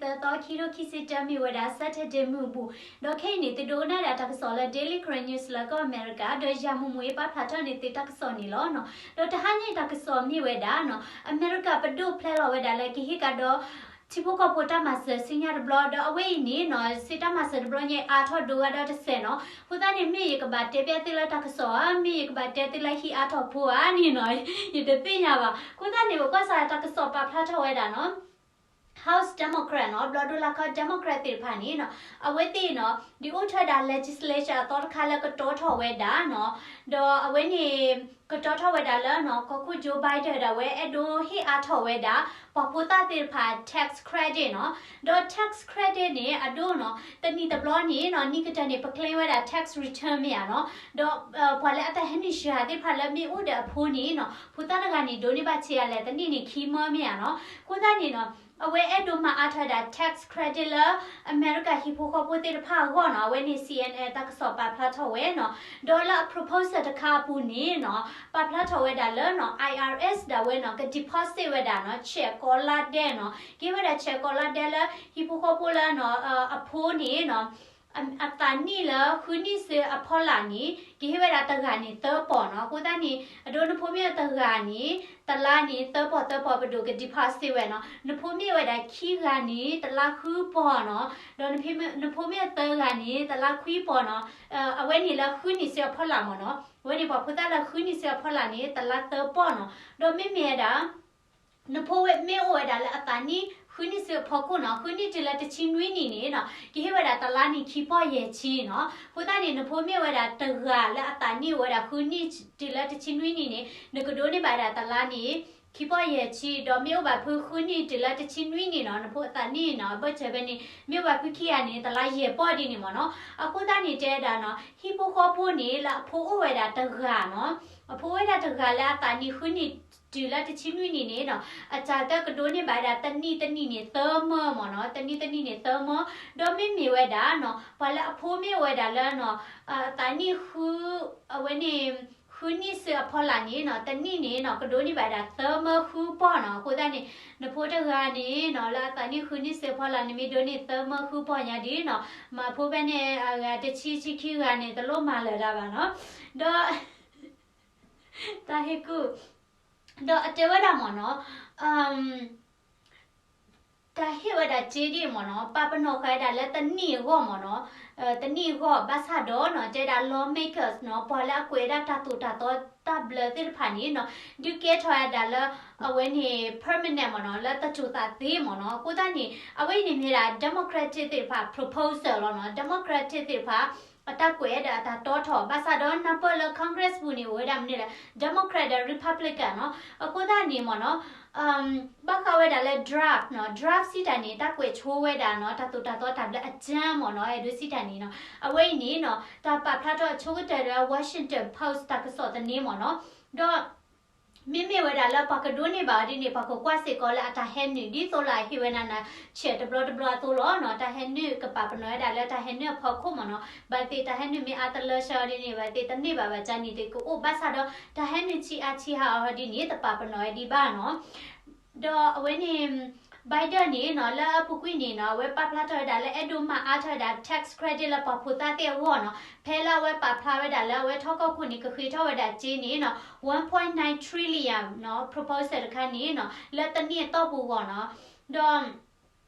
သၢသီ ခံကထိခံဆံတၢ မ့ၢ်ဝဲဒၣ် Saturday မုၢ်ဘူၣ်, ဒီးခဲအံၤန့ၣ် သုဒိကနၣ်ဒၣ်တၢ်ကစီၣ်လၢ Daily Karen News လၢကီၢ်အမဲရကၤ, ဒီးယၤမူမူအပာ်ဖျါထီၣ်န့ၢ်သုတၢ်ကစီၣ်န့ၣ်လီၤနီၤ. ဒီးတဟါညါအံၤတၢ်ကစီၣ်မ့ၢ်ဝဲဒၣ်နီၤ, အမဲရကၤပဒိၣ်ဖျဲလီၤဝဲဒၣ်လၢကဟ့ၣ်ကဒီး ထံဖိကီၢ်ဖိတၢ်မၤစၢၤဆူညါတဘျီ, ဒီးအဝဲအံၤန့ၣ်နီၤ စ့တၢ်မၤစၢၤတဘျီညါအါထီၣ်ဒိဝဲဒၣ်တစဲးနီၤ. အဃိသတးန့ၣ် မ့ၢ်ယကဘၣ်တဲပျဲသုလၢတၢ်ကစီၣ်ဧါ, မ့ၢ်ယကဘၣ်တဲသုလၢဟံၣ်အါထီၣ်ဖိဧါန့ၣ်နီၤ, ယတသ့ၣ်ညါဘၣ်. အဃိသတးန့ၣ် ပကွၢ်စးတၢ်ကစီၣ်ပာ်ဖျါထီၣ်ဝဲဒၣ်နီၤ House Democrat နီၤ, ဘျီဒိလၢခီ Democrat သ့ၣ်တဖၣ်န့ၣ်နီၤ, အဝဲသ့ၣ်နီၤ ဒုးအိၣ်ထီၣ်ဝဲဒၣ် legislation အသီတခါလၢကတီထီၣ်ဝဲဒၣ်နီၤ, ဒီးအဝဲန့ၣ် ကတီထီၣ်ဝဲဒၣ်လၢနီၤ ကီၢ်ခိၣ် Joe Biden ဒၣ်ဝဲအဲၣ်ဒိးဟ့ၣ်အါထီၣ်ဝဲဒၣ် ပှၤဖိသၣ်သ့ၣ်တဖၣ် tax credit နီၤ, ဒီး tax credit န့ၣ် အဒိနီၤ တနံၣ်တဘျီန့ၣ်နီၤ နံၣ်ကတၢၢ်န့ၣ် ပ claim ဝဲဒၣ် tax return မ့ၢ်ဧါနီၤ, ဒီးပှၤလၢအတၢ်ဟဲနုာ်စှၤသ့ၣ်တဖၣ်လၢမ့ၢ်အိၣ်ဒီးအဖိန့ၣ်နီၤ ဖိသၣ်တဂၤန့ၣ် ဒိးန့ၢ်ဘၣ်ဆံးအါလဲၣ် တနံၣ်န့ၣ် ခံမၢမ့ၢ်ဧါနီၤ. အဃိသတးန့ၣ်နီၤ အဝဲအဲၣ်ဒိးမၤအါထီၣ်ဝဲဒၣ် tax credit လၢအမဲရကၤဟံၣ်ဖိဃီဖိသ့ၣ်တဖၣ်အဂီၢ်နီၤ, အဝဲန့ၣ် C N N တၢ်ကစီၣ်ပာ်ဖျါထီၣ်ဝဲနီၤ, ဒီးလၢအ proposal တခါအပူၤန့ၣ်နီၤ ပာ်ဖျါထီၣ်ဝဲဒၣ်လၢနီၤ I R S ဒၣ်ဝဲနီၤ က deposit ဝဲဒၣ်နီၤ ဆဲးကိးလါဒဲးနီၤ, ကဟ့ၣ်ဝဲဒၣ်ဆဲးကိးလါဒဲးလၢ ဟံၣ်ဖိဃီဖိလၢနီၤ အဖိန့ၣ်နီၤ အသးနံၣ်လၢဃုနံၣ်ဆူအဖီလာ်န့ၣ် ကဟ့ၣ်ဝဲဒၣ်တဂၤန့ၣ်သၢပီၢ်နီၤ. အဃိသတးန့ၣ် အဒိနဖိမ့ၢ်တဂၤန့ၣ် တလါန့ၣ် သၢပီၢ်သၢပီၢ်ပဒိၣ်က deposit ဝဲနီၤ. နဖိမ့ၢ်ဝဲဒၣ်ခံဂၤန့ၣ် တလါဃုပီၢ်နီၤ. ဒီးနဖိမ့ၢ်သၢဂၤန့ၣ် တလါခွံပီၢ်နီၤ. အဝဲန့ၣ်လၢဃုနံၣ်ဆူအဖီလာ်မ့ၢ်နီၤ. အဝဲန့ၣ်ပှၤဖိသၣ်လၢဃုနံၣ်ဆူအဖီလာ်န့ၣ် တလါသၢပီၢ်နီၤ. ဒီးမ့မ့ၢ်ဝဲဒၣ် နဖိဝဲမ့ၢ်အိၣ်ဝဲဒၣ်လၢအသးနံၣ်ဃုနံၣ်ဆူအဖီခိၣ်နီၤ, ဃုနံၣ်တုၤလၢတဆံနွံနံၣ်န့ၣ်နီၤ, ကဟ့ၣ်ဝဲဒၣ်တလါန့ၣ်ခံပီၢ်ယဲၢ်ဆံနီၤ. အဃိသတးန့ၣ် နဖိမ့ၢ်ဝဲဒၣ်တဂၤလၢအသးနံၣ်အိၣ်ဝဲဒၣ်ဃုနံၣ်တုၤလၢတဆံနွံနံၣ်န့ၣ် နကဒိးန့ၢ်ဘၣ်ဝဲဒၣ်တလါန့ၣ် ခံပီၢ်ယဲၢ်ဆံ, ဒီးမ့ၢ်အိၣ်ဘၣ်ဖုဃုနံၣ်တုၤလၢတဆံနွံနံၣ်နီၤ, နဖိအသးနံၣ်နီၤ, အဘၢၣ်စၢၤဖဲန့ၣ် မ့ၢ်အိၣ်ဘၣ်ဖုခံဂၤန့ၣ် တလါယဲၢ်ပီၢ်ဒ်န့ၣ်မ့ၢ်နီၤ. အဃိသတးန့ၣ်တဲဝဲဒၣ်နီၤ, ဟံၣ်ဖိဃီဖိန့ၣ် လၢအဖိအိၣ်ဝဲဒၣ်တဂၤနီၤ, အဖိအိၣ်ဝဲဒၣ်တဂၤလၢအသးနံၣ်ဃုနံၣ်တုၤလၢတဆံနွံနံၣ်န့ၣ်နီၤ, အတၢ်တကဒိးန့ၢ်ဘၣ်ဝဲဒၣ်တနံၣ်တနံၣ်န့ၣ်သၢမၢမ့ၢ်နီၤ, တနံၣ်တနံၣ်န့ၣ်သၢမၢ, ဒီးမ့မ့ၢ်ဝဲဒၣ်နီၤ, ပှၤလၢအဖိမ့ၢ်အိၣ်ဝဲဒၣ်လၢနီၤ, အသးနံၣ်ဃု, အဝဲန့ၣ် ဃုနံၣ်ဆူအဖီလာ်န့ၣ်နီၤ, တနံၣ်န့ၣ်နီၤ, ကဒိးန့ၢ်ဘၣ်ဝဲဒၣ်သၢမၢဃုပီၢ်နီၤ. အဃိသတးန့ၣ် နဖိတဂၤန့ၣ်နီၤ, လၢအသးနံၣ်ဃုနံၣ်ဆူအဖီလာ်န့ၣ် မ့ၢ်ဒိးန့ၢ်သၢမၢဃုပီၢ်ညါဒ်နီၤ, မၤဖိဖဲန့ၣ် အဂၤတဆံဆံခံဂၤန့ၣ် တလိၣ်မၤလၢၤတၢ်ဘၣ်နီၤ. ဒီး တၢ်ဟ့ၣ်ကူၣ်, ဒီးအတဲဝဲဒၣ်မ့ၢ်နီၤ, တၢ်ဟ့ၣ်ဝဲဒၣ်စ့ဒ်အံၤမ့ၢ်နီၤ, ပာ်ပနီၣ်ဃာ်ဝဲဒၣ်လၢတနံၣ်အဂီၢ်မ့ၢ်နီၤ, တနံၣ်အဂီၢ်ဘၣ်ဆၣ်ဒီးနီၤ, တဲဒၣ် lawmakers နီၤ, ပှၤလၢအကွဲးဒၣ်တၢ်သိၣ်တၢ်သီတၢ်ဘျၢသ့ၣ်တဖၣ်န့ၣ်နီၤ, ဒုးကဲထီၣ်ဝဲဒၣ်လၢ အဝဲန့ၣ် permanent မ့ၢ်နီၤ, လၢတစိၤသးသ့မ့ၢ်နီၤ. အဃိသတးန့ၣ် အဝဲအံၤန့ၣ်မ့ၢ်ဒၣ် Democratic သ့ၣ်တဖၣ် proposal လီၤနီၤ, Democratic သ့ၣ်တဖၣ် အတၢ်ကွဲးဒီးအတၢ်တီထီၣ်, ဘၣ်ဆၣ်ဒီးနၢ်ပၢၢ်လၢ Congress ပူၤန့ၣ် အိၣ်ဝဲဒၣ်မနုၤလဲၣ်, Democrat ဒီး Republican နီၤ. အဃိသတးန့ၣ်မ့ၢ်နီၤ, ဘၣ်ဃးဝဲဒၣ်လၢ draft နီၤ, draft စံးတၢ်န့ၣ် တၢ်ကွဲးဆိဝဲဒၣ်နီၤ, တၢ်သိၣ်တၢ်သီတၢ်ဘျၢအကြမ်းမ့ၢ်နီၤ, အဲၣ်ဒိးစံးတၢ်န့ၣ်နီၤ. အဝဲအံၤန့ၣ်နီၤ, တၢ်ပာ်ဖျါထီၣ်အဆိကတၢၢ်ဒီး Washington Post တၢ်ကစီၣ်သန့မ့ၢ်နီၤ. ဒီး မ့မ့ၢ်ဝဲဒၣ်လၢပှၤကဒိးန့ၢ်ဘၣ်အီၤဒ်န့ၣ် ပှၤကကွၢ်စ့ၢ်ကီးလၢအတၢ်ဟဲနုာ် ဒ်သိးလၢအဟ့ၣ်ဝဲဒၣ်နၤ ဆဲးတဘျီတဘျီအသိးလီၤနီၤ. တၢ်ဟဲနုာ်ကပာ်ပနီၣ်ဝဲဒၣ်လၢတၢ်ဟဲနုာ်အဖီခိၣ်မ့ၢ်နီၤ. ဘၣ်သ့ၣ်တၢ်ဟဲနုာ်မ့ၢ်အါတလၢဆှါအီၤဒ်န့ၣ် ဘၣ်သ့ၣ်တန့ၢ်ဘၣ်ဘၣ်ကန့ၣ်သ့ၣ်ကအိၣ်, ဘၣ်ဆၣ်ဒီး တၢ်ဟဲနုာ်ဆံးအါဆံးဟးအီၤဒ်န့ၣ် တပာ်ပနီၣ်ဝဲဒံးဘၣ်နီၤ. ဒီးအဝဲန့ၣ် Biden န့ၣ်နီၤ, လၢအပူၤကွံာ်န့ၣ်နီၤ, အဝဲပာ်ဖျါထီၣ်ဝဲဒၣ်လၢအဲၣ်ဒိးမၤအါထီၣ်ဝဲဒၣ် tax credit လၢပှၤဖိသၣ်သ့ၣ်အဂီၢ်နီၤ. ဖဲလၢအဝဲပာ်ဖျါဝဲဒၣ်လၢအဝဲထီၣ်ကီၢ်ခိၣ်န့ၣ် ကဃ့ထီၣ်ဝဲဒၣ်စ့န့ၣ်နီၤ, one point nine trillion နီၤ, proposal တခါန့ၣ်နီၤ, လၢတနံၣ်အတီၢ်ပူၤအဂီၢ်နီၤ.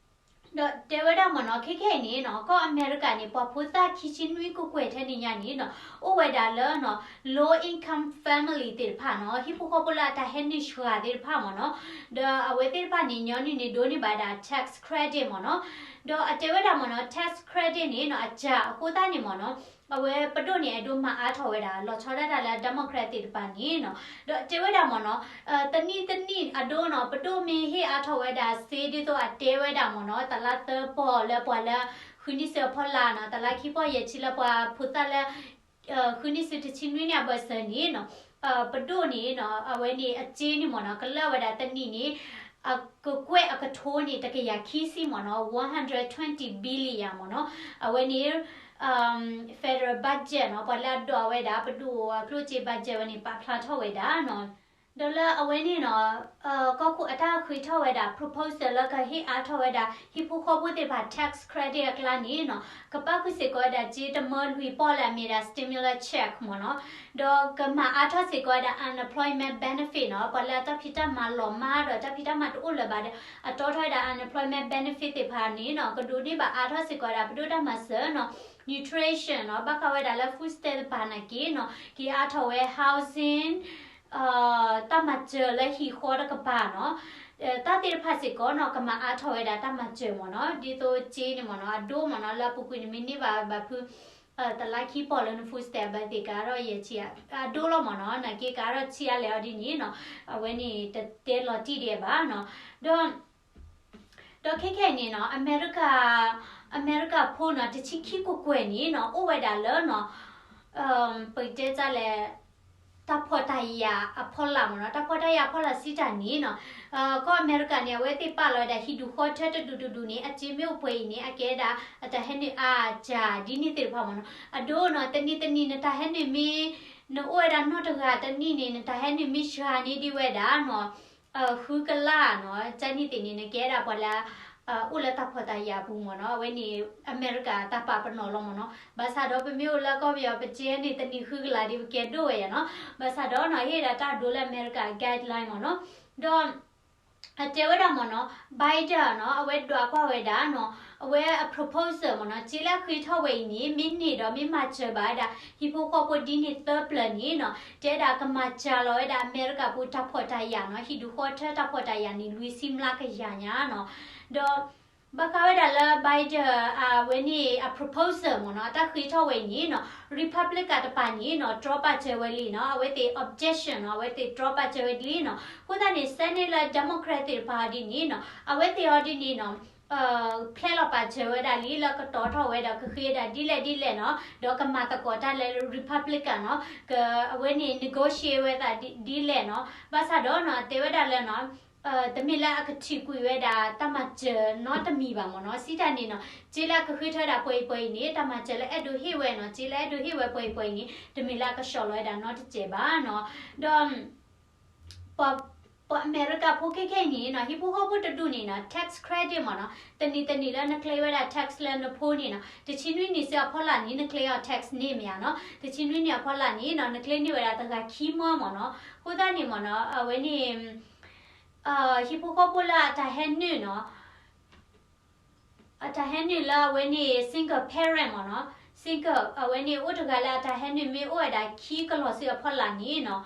ဒီး ဒီးတဲဝဲဒၣ်မ့ၢ်နီၤ, ခဲခဲအံၤန့ၣ်နီၤ, ကီၢ်အမဲရကၤန့ၣ် ပှၤဖိသၣ်ခံဆံနွံကကွဲၢ်ထဲန့ၣ်ညါန့ၣ်နီၤ, အိၣ်ဝဲဒၣ်လၢနီၤ, low income family သ့ၣ်တဖၣ်နီၤ, ဟံၣ်ဖိဃီဖိလၢအတၢ်ဟဲနုာ်ဆှၤသ့ၣ်တဖၣ်မ့ၢ်နီၤ. ဒီးအဝဲသ့ၣ်တဖၣ်န့ၣ် ညီနုၢ်န့ၣ် ဒိးန့ၢ်ဘၣ်ဒၣ် tax credit မ့ၢ်နီၤ. ဒီးအတဲဝဲဒၣ်မ့ၢ်နီၤ, tax credit န့ၣ်နီၤ, အစှၤအဃိသတးန့ၣ်မ့ၢ်နီၤ, အဝဲပဒိၣ်န့ၣ် အဲၣ်ဒိးမၤအါထီၣ်ဝဲဒၣ် လီၤဆီဒၣ်တၢ်လၢ Democrat သ့ၣ်တဖၣ်န့ၣ်နီၤ. ဒီးတဲဝဲဒၣ်မ့ၢ်နီၤ, တနံၣ်တနံၣ်အဒိနီၤ, ပဒိၣ်မ့ၢ်ဟ့ၣ်အါထီၣ်ဝဲဒၣ်စ့ ဒ်သိးအတဲဝဲဒၣ်မ့ၢ်နီၤ, တလါသၢပီၢ်လၢပှၤလၢ ဃုနံၣ်ဆူအဖီလာ်နီၤ, တလါခံပီၢ်ယဲၢ်ဆံလၢပှၤဖိသၣ်လၢ ဃုနံၣ်ဆူတဆံနွံနံၣ်အဘၢၣ်စၢၤန့ၣ်နီၤ, ပဒိၣ်န့ၣ်နီၤ, အဝဲန့ၣ်အစ့န့ၣ်မ့ၢ်နီၤ, ကလၢာ်ဝဲဒၣ်တနံၣ်န့ၣ် အကကွဲၢ်အကထိန့ၣ် တကယၤခံဆံမ့ၢ်နီၤ, one hundred twenty billion မ့ၢ်နီၤ. အဝဲန့ၣ် federal budget နီၤ, ပှၤလၢအဒိးဝဲဒၣ် ပဒိၣ်အကျိၣ်စ့ budget ဝဲန့ၣ် ပာ်ဖျါထီၣ်ဝဲဒၣ်နီၤ. ဒီးလၢအဝဲန့ၣ်နီၤ, ကီၢ်ခိၣ်အတၢ်ဃ့ထီၣ်ဝဲဒၣ် proposal လၢကဟ့ၣ်အါထီၣ်ဝဲဒၣ် ဟံၣ်ဖိဃီဖိသ့ၣ်တဖၣ် tax credit အကျါန့ၣ်နီၤ, ကပၣ်ဃုာ်စ့ၢ်ကီးဝဲဒၣ်စ့တမၢလွံၢ်ပီၢ်လၢအမ့ၢ်ဝဲဒၣ် stimulus check မ့ၢ်နီၤ, ဒီးကမၤအါထီၣ်စ့ၢ်ကီးဝဲဒၣ် unemployment benefit နီၤ, ပှၤလၢအတၢ်ဖံးတၢ်မၤလီၤမၢ်ဒီးတၢ်ဖံးတၢ်မၤတအိၣ်လၢၤဘၣ်ဒီး အတီထီၣ်ဝဲဒၣ် unemployment benefit သ့ၣ်တဖၣ်န့ၣ်နီၤ, ကဒိးန့ၢ်ဘၣ်အါထီၣ်စ့ၢ်ကီးဝဲဒၣ် ပဒိၣ်တၢ်မၤစၢၤနီၤ, nutrition နီၤ, ဘၣ်ဃးဝဲဒၣ်လၢ food stamp တဖၣ်နာ်က့နီၤ, က့ၤအါထီၣ်ဝဲ housing တၢ်မၤစၢၤလၢဟံၣ်ဃီတကပၤနီၤ, တၢ်သ့ၣ်တဖၣ်စ့ၢ်ကီးနီၤ ကမၤအါထီၣ်ဝဲဒၣ်တၢ်မၤစၢၤမ့ၢ်နီၤ, ဒ်သိးစ့န့ၣ်မ့ၢ်နီၤ, အဒိမ့ၢ်နီၤ, လၢအပူၤကွံာ်န့ၣ်မ့ၢ်န့ၢ်ဘၣ်ဘၣ်ဖုး တလါခံပီၢ်လၢန food stamp ဘၣ်သ့ၣ်ကးထီၣ်ယဲၢ်ဆံ အဒိလီၤမ့ၢ်နီၤ, နာ်က့ကးထီၣ်ဆံးအါလဲၣ်အီၤဒ်န့ၣ်နီၤ, အဝဲန့ၣ်တတဲလီၤတံၢ်ဒံးဘၣ်နီၤ, ဒီး ဒီးခဲခဲအံၤန့ၣ်နီၤ, အမဲရကၤ, အမဲရကၤဖိနီၤ တဆံခံခိၣ်ကွဲၢ်န့ၣ်နီၤ အိၣ်ဝဲဒၣ်လၢနီၤ, ပကတဲတၢ်လဲၣ်, တၢ်ဖှီၣ်တၢ်ယာ်အဖီလာ်မ့ၢ်နီၤ, တၢ်ဖှီၣ်တၢ်ယာ်အဖီလာ်စံးတၢ်န့ၣ်နီၤ, ကီၢ်အမဲရကၤန့ၣ် အဝဲသ့ၣ်ပာ်လီၤဝဲဒၣ်ဟံၣ်ဒူၣ်ဃီထၢတဒူၣ်တဒူၣ်န့ၣ် အစ့မ့ၢ်အိၣ်ပှဲၤအံၤန့ၣ် အကဲဒၣ်အတၢ်ဟဲနုာ်အါစှၤဒ်န့ၣ်သ့ၣ်တဖၣ်မ့ၢ်နီၤ, အဒိနီၤ တနံၤတနံၤနတၢ်ဟဲနုာ်မ့ၢ်, နအိၣ်ဝဲဒၣ်နီၢ်တဂၤတနံၣ်န့ၣ် နတၢ်ဟဲနုာ်မ့ၢ်စှၤန့ၢ်ဒံးဝဲဒၣ်နီၤ ဃုကလးနီၤ, တၢ်န့ၣ်သ့ၣ်န့ၣ် နကဲဒၣ်ပှၤလၢ အိၣ်လၢတၢ်ဖှီၣ်တၢ်ယာ်အပူၤမ့ၢ်နီၤ, အဝဲန့ၣ် အမဲရကၤတၢ်ပာ်ပနီၣ်လီၤမ့ၢ်နီၤ, ဘၣ်ဆၣ်ဒီးပမ့ၢ်အိၣ်လၢကီၢ်ပယီၤ ပစ့န့ၣ် တနံၤဃုကလးဒံး ပကဲဒိၣ်ဝဲယါနီၤ, ဘၣ်ဆၣ်ဒီးနီၤ ဟ့ၣ်ဒၣ်တၢ်ဒိလၢအမဲရကၤ guideline မ့ၢ်နီၤ, ဒီး အတဲဝဲဒၣ်မ့ၢ်နီၤ, Biden နီၤ အဝဲဒွးကွၢ်ဝဲဒၣ်နီၤ, အဝဲအ proposal မ့ၢ်နီၤ, စ့လၢအဃ့ထီၣ်ဝဲအံၤန့ၣ် မ့ၢ်န့ၢ်ဒီးမ့ၢ်မၤစၢၤဘၣ်ဝဲဒၣ် ဟံၣ်ဖိဃီဖိဒ်န့ၣ်သၢပျၢၤန့ၣ်နီၤ, တဲဒၣ်ကမၤစှၤလီၤဝဲဒၣ်အမဲရကၤပူၤတၢ်ဖှီၣ်တၢ်ယာ်နီၤ, ဟံၣ်ဒူၣ်ဃီထၢတၢ်ဖှီၣ်တၢ်ယာ်န့ၣ် လွံၢ်ဆံမျးကယၤညါနီၤ, ဒီး ဘၣ်ဃးဝဲဒၣ်လၢ Biden အဝဲန့ၣ်အ proposal မ့ၢ်နီၤ, အတၢ်ဃ့ထီၣ်ဝဲအံၤန့ၣ်နီၤ, Republican တပၤန့ၣ်နီၤ တြီပာ်စၢၤဝဲလံနီၤ, အဝဲသ့ၣ် objection နီၤ, အဝဲသ့ၣ်တြီပာ်စၢၤဝဲလံနီၤ, အဃိသတးန့ၣ် Senate လၢ Democrat သ့ၣ်တဖၣ်အီၤဒ်န့ၣ်နီၤ, အဝဲသ့ၣ်အီၤဒ်န့ၣ်နီၤ ဖျဲလီၤပာ်စၢၤဝဲဒၣ်လံလၢကတီၤထီၣ်ဝဲဒီးကဃ့ဒၣ်ဒ်လဲၣ်ဒ်လဲၣ်နီၤ, ဒီးကမၤသကိးတၢ်လၢ Republican နီၤ, အဝဲန့ၣ် negotiate ဝဲသးဒ်လဲၣ်နီၤ, ဘၣ်ဆၣ်ဒီးနီၤ အတဲဝဲဒၣ်လၢနီၤ တမ့ၢ်လၢအကထံၣ်ကွံာ်ဝဲဒၣ်တၢ်မၤစၢၤနီတမံၤဘၣ်မ့ၢ်နီၤ, စံးတၢ်န့ၣ်နီၤ, စ့လၢအကဃ့ထီၣ်ဝဲဒၣ်ပှဲၤအံၤပှဲၤအံၤန့ၣ် တၢ်မၤစၢၤလၢအဲၣ်ဒိးဟ့ၣ်ဝဲနီၤ, စ့လၢအဲၣ်ဒိးဟ့ၣ်ဝဲပှဲၤအံၤပှဲၤအံၤန့ၣ် တမ့ၢ်လၢအကဆှီလီၤဝဲဒၣ်နီတစဲးဘၣ်နီၤ, ဒီး ပှၤအမဲရကၤဖိခဲခဲအံၤန့ၣ်နီၤ, ဟံၣ်ဖိဃီဖိတဒူၣ်န့ၣ်နီၤ tax credit မ့ၢ်နီၤ, တနံၤတနံၤလၢန claim ဝဲဒၣ် tax လၢနဖိန့ၣ်နီၤ, တဆံနွံနံၣ်ဆူအဖီလာ်န့ၣ် န claim အီၤ tax န့ၢ်မ့ၢ်ဧါနီၤ, တဆံနွံနံၣ်အဖီလာ်န့ၣ်နီၤ န claim န့ၢ်ဝဲဒၣ်တဂၤခံမၢမ့ၢ်နီၤ, အဃိသတးန့ၣ်မ့ၢ်နီၤ အဝဲန့ၣ် ဟံၣ်ဖိဃီဖိလၢအတၢ်ဟဲနုာ်နီၤ အတၢ်ဟဲနုာ်လၢအဝဲန့ၣ် single parent မ့ၢ်နီၤ, single အဝဲန့ၣ်အိၣ်တဂၤလၢအတၢ်ဟဲနုာ်မ့ၢ်အိၣ်ဝဲဒၣ်ခံကလီၤဆူအဖီလာ်န့ၣ်နီၤ,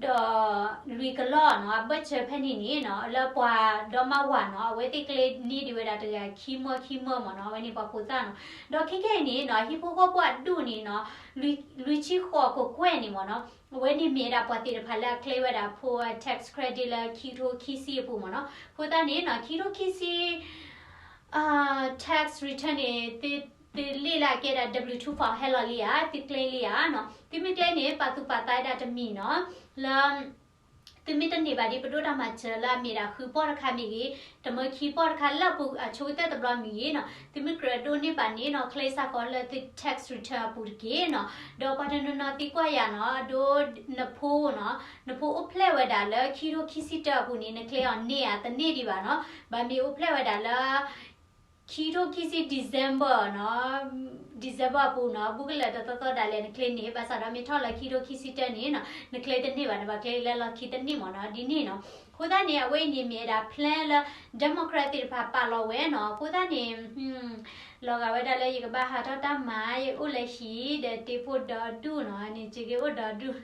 ဒီးလွံၢ်ကလီၤနီၤ အဘၢၣ်စၢၤဖဲန့ၣ်န့ၣ်နီၤ လၢပှၤဒီမါဝၤနီၤ အဝဲသ့ၣ်ကျဲန့ၢ်ဒံးဝဲဒၣ်တဂၤခံမၢခံမၢမ့ၢ်နီၤ, အဝဲန့ၣ်ပှၤဖိသၣ်နီၤ, ဒီးခဲခဲအံၤန့ၣ်နီၤ ဟံၣ်ဖိဃီဖိအဒူၣ်န့ၣ်နီၤ လွံၢ်ဆံဃိးကကွဲၢ်န့ၣ်မ့ၢ်နီၤ အဝဲန့ၣ်မ့ၢ်ဝဲဒၣ်ပှၤသ့ၣ်တဖၣ်လၢအ claim ဝဲဒၣ်ဖိ tax credit လၢခံကထိခံဆံအပူၤမ့ၢ်နီၤ, အဃိသတးန့ၣ်နီၤ ခံကထိခံဆံ tax return န့ၣ် သုလ့ၣ်လၢအကဲဒၣ် W two form ဟဲလီၤလံဧါ, သု claim လံဧါနီၤ, သုမ့ၢ် claim န့ၣ် ပာ်သူၣ်ပာ်သးဝဲဒၣ်တမံၤနီၤ, လၢ သုမ့ၢ်တန့ၢ်ဘၣ်ဒ်ပဒိၣ်တၢ်မၤစၢၤလၢအမ့ၢ်ဒၣ်ဃုပီၢ်တခါမ့ၢ်ဂ့ၤ, တမၢခံပီၢ်တခါလၢအပူၤအဆိကတၢၢ်တဘျီမ့ၢ်ဂ့ၤနီၤ, သုမ့ၢ်ကြၢးဒိးန့ၢ်ဘၣ်န့ၣ်နီၤ claim စ့ၢ်ကီးလၢသု tax return အပူၤတက့ၢ်နီၤ, ဒီးပှၤတနီၤနီၤသံကွၢ်ယၤနီၤ အဒိ နဖိနီၤ, နဖိအိၣ်ဖျဲၣ်ဝဲဒၣ်လၢခံကထိခံဆံတၢအပူၤန့ၣ် န claim အီၤန့ၢ်ဧါ တန့ၢ်ဒံးဘၣ်နီၤ, ဘၣ်မ့ၢ်အိၣ်ဖျဲၣ်ဝဲဒၣ်လၢ ခံကထိခံဆံ December နီၤ, December အပူၤနီၤ ဘူးကလၢာ်တသီသီဒၣ်လဲာ်န claim န့ၣ်, ဘၣ်ဆၣ်ဒီးမ့ၢ်ထီၣ်လၢခံကထိခံဆံတၢန့ၣ်နီၤ န claim တန့ၢ်ဘၣ်, နဘၣ် claim လၢလီၢ်ခံတန့ၢ်မ့ၢ်နီၤ ဒ်န့ၣ်နီၤ, အဃိသတးန့ၣ် အဝဲအံၤန့ၣ်မ့ၢ်ဝဲဒၣ် plan လၢ Democrat သ့ၣ်တဖၣ်ပာ်လီၤဝဲနီၤ, အဃိသတးန့ၣ် လီၤဂာ်ဝဲဒၣ်လၢယကဘၣ်ဟးထီၣ်တၢ်မၤ ယအိၣ်လၢဟံၣ်ဒီးတ့ဖိဒီဒူၣ်နီၤ, န့ၣ်စ့က့အိၣ်ဒီဒူၣ်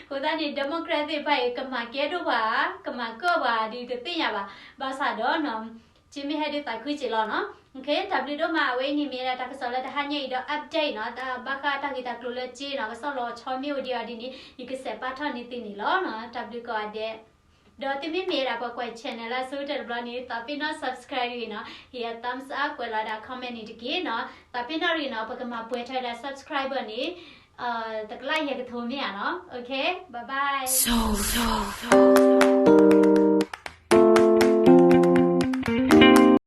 အဃိသတးန့ၣ် Democrat သ့ၣ်တဖၣ်အံၤ ကမၤကဲဒိၣ်ပှၤဧါ ကမၤကၢၣ်ပှၤဧါဒ်တသ့ၣ်ညါဘၣ်, ဘၣ်ဆၣ်ဒီးနီၤ စ့မ့ၢ်ဟဲဒုးသးခုစ့ၢ်လီၤနီၤ, တၢ်ဘျုးဒိၣ်မး, အဝဲအံၤန့ၣ်မ့ၢ်ဝဲဒၣ်တၢ်ကစီၣ်လၢတဟါညါအံၤဒီး update နီၤ, ဘၣ်ဃးတၢ်ဂ့ၢ်တၢ်ကျိၤလၢစ့နီၤ ကစီၣ်လီၤဆီမ့ၢ်အိၣ်ဒံးအီၤဒ်န့ၣ် ယကစဲးပာ်ထီၣ်န့ၢ်သုန့ၣ်လီၤနီၤ, တၢ်ဘျုးကိးဂၤဒဲး, ဒီးသုမ့မ့ၢ်ဝဲဒၣ်ပှၤကွၢ် channel လၢအဆိကတၢၢ်တဘျီန့ၣ် သးပ့ၤနီၣ် subscribe တဂ့ၤနီၤ, ဟ့ၣ်ယၤ thumbs up ကွဲးလီၤဝဲဒၣ် comment န့ၣ်တက့ၢ်နီၤ, သးပ့ၤနီၣ်တဂ့ၤနီၤ, ပကမၤပှဲၤထီၣ်ဝဲဒၣ် subscriber န့ၣ် တကလးယဲၢ်ကထိမ့ၢ်ဧါနီၤ, OK, bye bye.